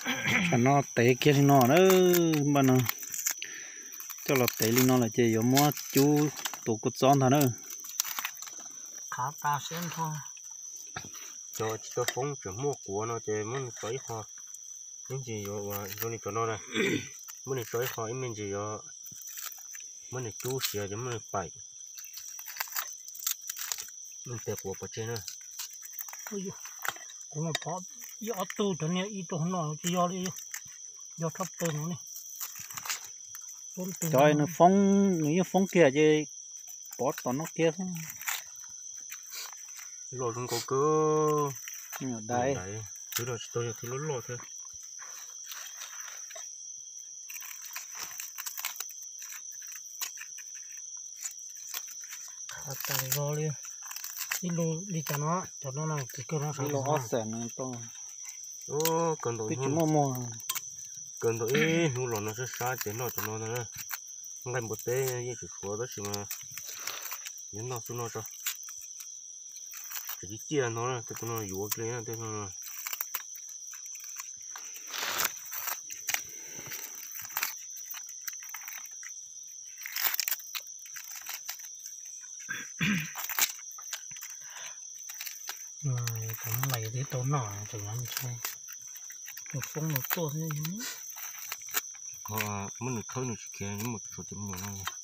Tsam no tev kiag li no na, npaj no coj los tev li no lawm ces yuav muab cub tus kua txob ntag na. Qhav tas siab nrho. Cov tsis tau foob tseem muaj quav no ces muab nws tso ib qho, ib ntsis yuav ua zoo li cov no na, muab nws tso ib qho ib me ntsis yuav muab nws cub siav ces muab nws paim. Tes quav pov tseg na. Kuv no pov ib ob tug cov niag ib rau no tsis yog li, yog tshaj plaws no ne. Cov nws foob, nws yeej foob kiag ces pov tom no kiag xwb. Loj zoo nkauj kawg. Dais, twb los tsis tau yog twb loj loj thiab. Qhav tas zog li. Ib lub li cas no, cov no no kis kawg no, ib lub ob xees no tau. Kawg ntau, twb tsis muaj muag. Kawg ntau ib hnub los no sab sab ces noj cov no ntag na. Nqaij npua teb yeej tseem tshuav tab sis mas yuav noj xub no tso. Tseem ciaj ciaj no, tej tus no yuav kiag tej no. Cov lais twb tau noj, tseem nyob tus foob no tuaj. Muab nws khawb nws tsis khiav, mus tshuav cov me nyuam no.